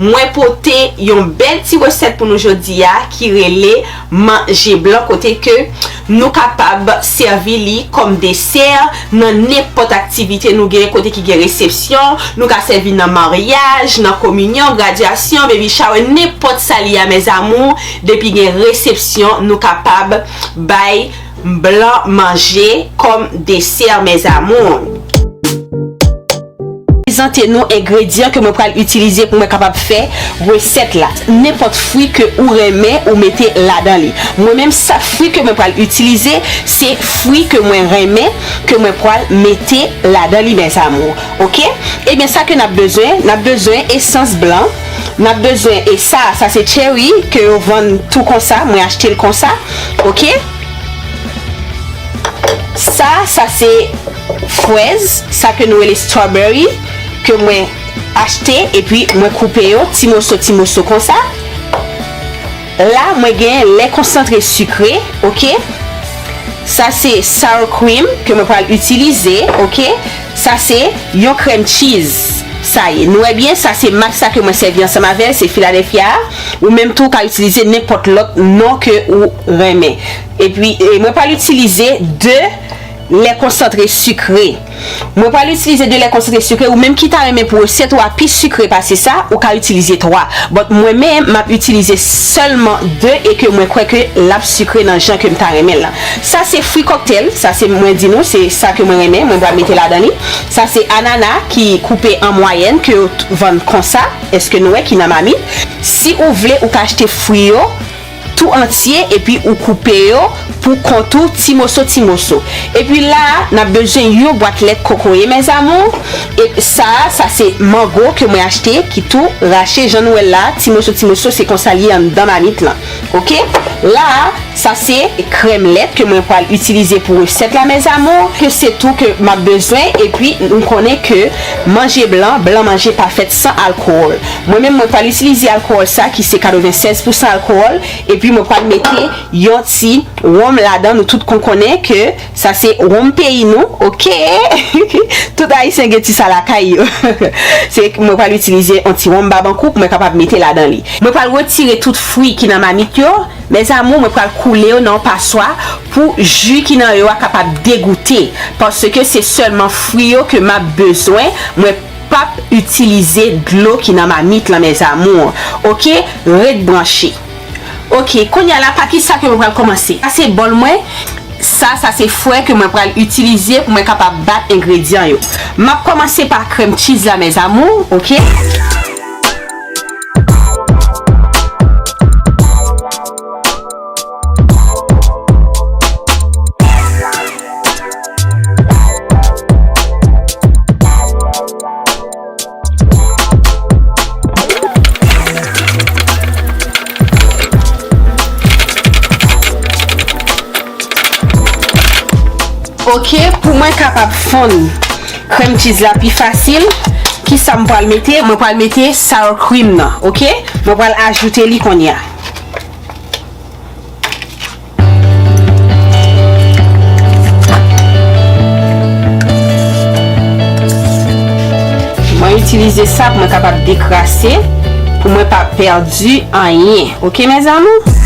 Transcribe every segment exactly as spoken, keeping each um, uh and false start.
Mwen pote yon bèl ti resèt pou nou jodi a ki rele manje blan, kote ke nou kapab sèvi li kòm desè nan nenpòt aktivite nou gen, kote ki gen resepsyon, nou ka sèvi nan maryaj, nan kominyon, gradyasyon, baby shower, nenpòt sa li a, mes amours, depi gen resepsyon, nou kapab bay blan manje kòm desè, mes amours. Prezante nou engredyan ke mwen pral itilize pou mwen kapab fè resèt la. Nenpòt fwi ke ou renmen ou mete ladan li. Mwen menm sa fwi ke mwen pral itilize, se fwi ke mwen renmen ke mwen pral mete ladan li, mes amours. Oke? Ebyen, sa ke n ap bezwen, n ap bezwen esans blan, n ap bezwen, e sa, sa se cherry ke yo vann tou konsa, mwen achte l konsa. Oke? Sa, sa se frèz, sa ke nou rele strawberry, ke mwen achte epi mwen koupe yo ti moso, ti moso konsa. La, mwen gen lè konsantre sikre, oke? Sa se sour cream ke mwen pral itilize, oke? Sa se yon krèm cheese. Sa ye. Nou wè byen, sa se mak sa ke mwen sèvi ansanm avè l, se Philadelphia. Ou menm tou, ou ka itilize nenpòt lòt non ke ou renmen. Epi, e, mwen pral itilize de lè konsantre sikre. Mwen pral itilize de lè konsantre sikre, ou menm ki ta renmen pou resèt ou a pi sikre pase sa, ou ka itilize twa. But mwen menm, m ap itilize sèlman de e ke mwen kwè ke l ap sikre nan jan ke m ta renmen l lan. Sa se fwi kòktèl, sa se mwen di nou, se sa ke mwen renmen, mwen pral mete ladan li. Sa se anana ki koupe an mwayèn, ke yo t-, vann konsa, èske nou wè ki nan mamit. Si ou vle, ou ka achte fwi yo tou antye, epi ou koupe yo pou kont ou ti moso, ti moso. Epi la a, n ap bezwen yon bwat lèt kokoye, mes amours. E sa a, sa se mango ke mwen achte, ki tou rache, jan nou wè l la, ti moso, ti moso, se konsa l ye anndan mamit lan. Oke? La a, sa se krèm lèt ke mwen pral itilize pou resèt la, mes amours, ke se tou ke m ap bezwen, epi nou konnen ke manje blan, blan manje pa fèt san alkòl. Mwen menm, mwen pral itilize alkòl sa ki se katrevennsèz pousan alkòl, epi mwen pral mete yon ti wonm ladan, nou tout konn konnen ke sa se wonm peyi nou, oke? Tout Ayisyen gen ti sa lakay yo. Se, mwen pral itilize yon ti wonm Babankou pou mwen kapab mete ladan li. Mwen pral retire tout fwi ki nan mamit yo. Mes amours, mwen pral koule yo nan yon paswa pou ji ki nan yo a kapab degoute, paske se sèlman fwi yo ke m ap bezwen. Mwen p ap itilize dlo ki nan mamit lan, mes amours. Oke? Ret branche. Oke, kounye a la, pa ki sa ke mwen pral kòmanse? Sa se bòl mwen. Sa, sa se fwè ke mwen pral itilize pou mwen kapab bat engredyan yo. M ap kòmanse pa krèm cheese la, mes amours, oke? Oke, pou mwen kapab fonn krèm cheese la pi fasil, kisa m pral mete? Mwen pral mete sour cream nan, oke? Mwen pral ajoute li kounye a. Mwen itilize sa pou mwen kapab dekrase, pou mwen pa pèdi anyen. Oke, mes amours?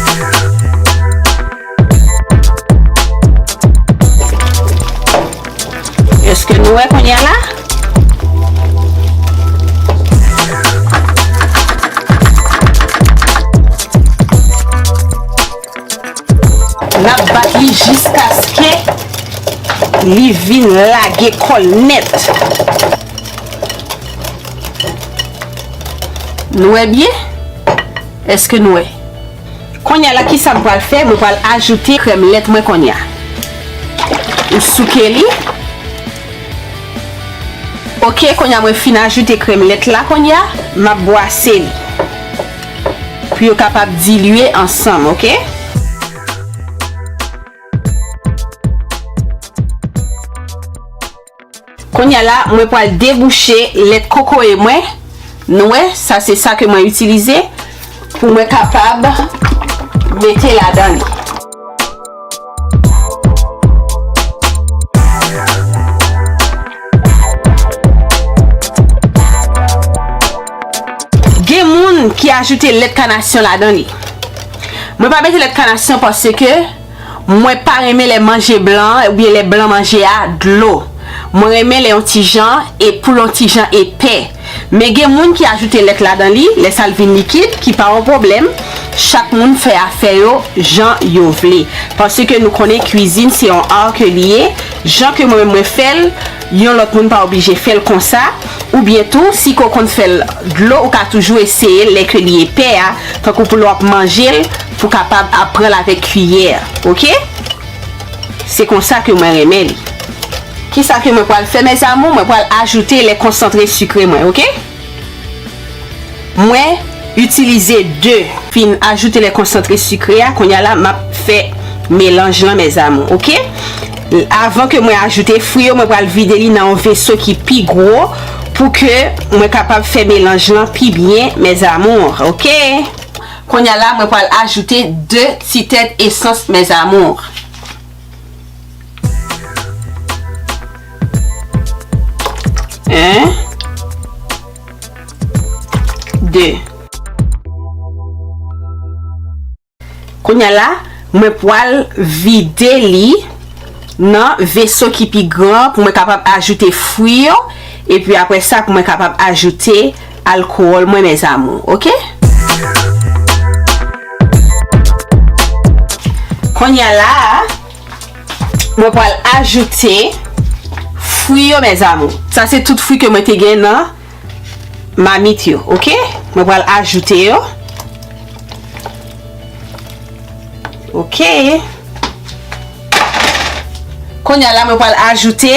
Èske nou wè kounye a la? N ap bat li jiskaske li vin lage kò l nèt. Nou wè byen? Èske nou wè? Kounye a la, kisa m pral fè? Mwen pral ajoute krèm lèt mwen kounye a. M souke li. Oke, kounye a mwen fin ajoute krèm lèt la kounye a, m ap bwase li. Pou yo kapab dilye ansanm, oke? Kounye a la, mwen pral debouche lèt kokoye mwen. Nou wè, sa se sa ke mwen itilize pou mwen kapab mete ladan li. Gen moun ki ajoute lèt kanasyon ladan li. Mwen pa mete lèt kanasyon paske mwen pa renmen lè manje blan oubyen lè blan manje a dlo. Mwen renmen lè yon ti jan e pou l yon ti jan epè. Men gen moun ki ajoute lèt ladan li, lè sa l vin likid, ki pa yon pwoblèm. Chak moun fè afè yo jan yo vle. Paske nou konnen kwizin se yon ar ke li ye. Jan ke mwen menm mwen fè l, yon lòt moun pa oblije fè l konsa. Oubyen tou, si ke w konn fè l dlo, ou ka toujou eseye l lè ke li epè a, tankou pou lè w ap manje l, pou w kapab ap pran l avèk kiyè. Oke? Se konsa ke mwen renmen li. Kisa ke mwen pral fè, mes amours? Mwen pral ajoute lè konsantre sikre mwen, oke? Mwen itilize de. Fin ajoute lè konsantre sikre a, kounye a la, m ap fè melanj lan, mes amours, oke? Avan ke mwen ajoute fwi yo, mwen pral vide li nan yon veso ki pi gwo pou ke mwen kapab fè melanj lan pi byen, mes amours, oke? Kounye a la, mwen pral ajoute de ti tèt esans, mes amours. En, de. Kounye a la, mwen pral vide li nan veso ki pi gran pou mwen kapab ajoute fwi yo. Epi apre sa, pou mwen kapab ajoute alkowòl mwen, mes amours. Oke? Kounye a la, mwen pral ajoute fwi yo, mes amours. Sa se tout fwi ke mwen te gen nan mamit yo, oke? Mwen pral ajoute yo. Oke. Kounye a la, mwen pral ajoute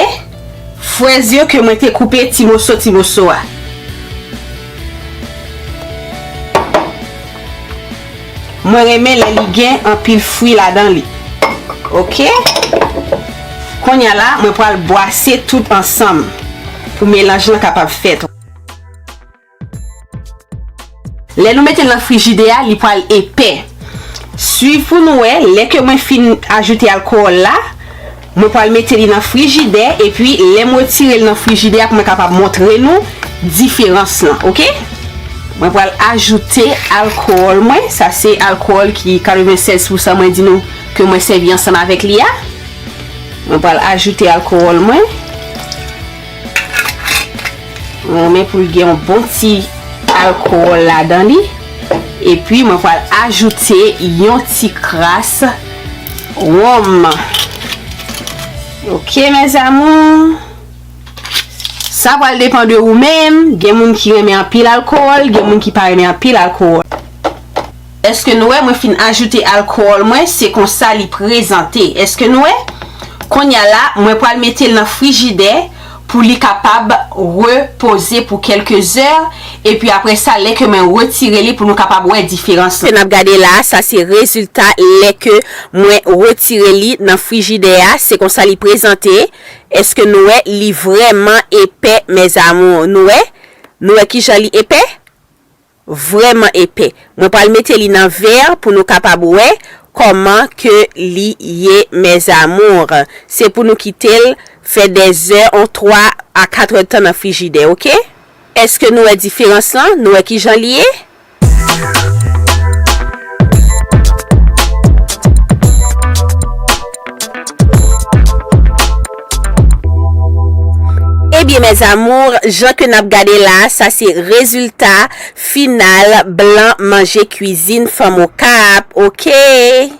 frèz yo ke mwen te koupe ti moso, ti moso a. Mwen renmen lè li gen anpil fwi ladan li. Oke. Kounye a la, mwen pral bwase tout ansanm pou melanj lan kapab fèt. Lè nou mete l nan frijidè a, li pral epè. Swiv pou nou wè, lè ke mwen fin ajoute alkowòl la, mwen pral mete li nan frijidè, epi lè m retire l nan frijidè a, pou mwen kapab montre nou diferans lan, oke? Mwen pral ajoute alkowòl mwen, sa se alkowòl ki katrevennsèz pousan mwen di nou ke mwen sèvi ansanm avèk li a. Mwen pral ajoute alkowòl mwen. Mwen renmen pou l gen yon bon ti alkowòl ladan li. Epi mwen pral ajoute yon ti kras wonm. Oke, mes amours. Sa pral depann de ou menm. Gen moun ki renmen anpil alkowòl, gen moun ki pa renmen anpil alkowòl. Èske nou wè mwen fin ajoute alkowòl mwen, se konsa li prezante. Èske nou wè? Kounye a la, mwen pral mete l nan frijidè pou li kapab repoze pou kèlke zè. Epi apre sa, lè ke mwen retire li pou nou kapab wè diferans lan. Sa n ap gade la, sa se rezilta lè ke mwen retire li nan frijidè a. Se konsa li prezante. Èske nou wè li vrèman epè, mes amours? Nou wè? Nou wè kijan li epè? Vrèman epè. Mwen pral mete li nan vè pou nou kapab wè kòman ke li ye, mes amours. Se pou nou kite l fè de zè, on twa a kat èdtan nan frijidè, oke? Èske nou wè diferans lan? Nou wè kijan li ye? Ebyen, mes amours, jan ke n ap gade la, sa se rezilta final blan manje kwizin Fanm Okap, oke?